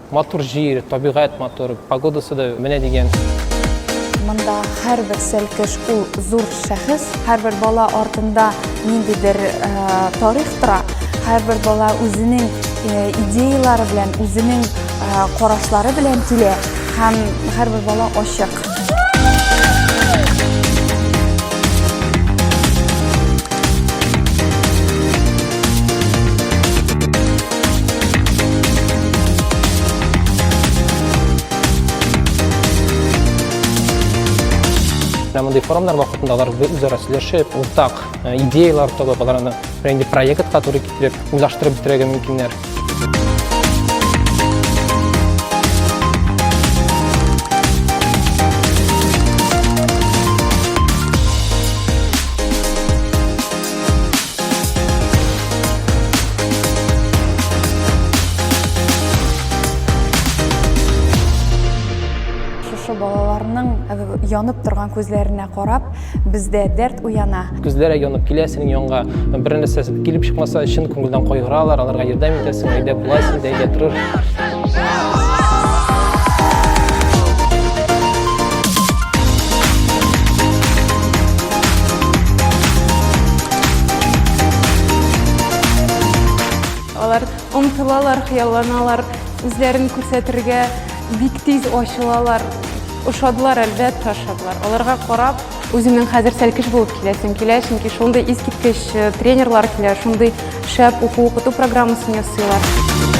Матур җир, табигать матур, погодасы да менә дигән. Монда һәрбер сәлкеш ул зур шәхес, һәрбер бала артында ниндидер э, тарих тора, һәрбер бала үзенең э, идеялары белән, үзенең э, карашлары белән килә һәм һәрбер бала ачык. Менә мондый форумнар вакытында алар үзара сөйләшеп, уртак э, идеялар табып, алар аны бер инде проектка туры китереп, уйлаштырып бетерергә мөмкиннәр. Шушы балаларның э, янып торган күзләренә карап, бездә дәрт уяна. Күзләре янып килә синең янга. Бер нәрсә килеп чыкмаса, чын күңелдән кайгыралар, аларга ярдәм итәсең, әйдә була синдә, әйдә тырыш. Алар омтылалар, хыялланалар, үзләрен күрсәтергә бик тиз ачылалар. Ошадылар, әлбәттә, ошадылар. Аларга карап, үземнең хәзер сәлкеш булып киләсем килә, чөнки шундый искиткеч э, тренерлар килә, шундый шәп уку-укыту программасын ясыйлар.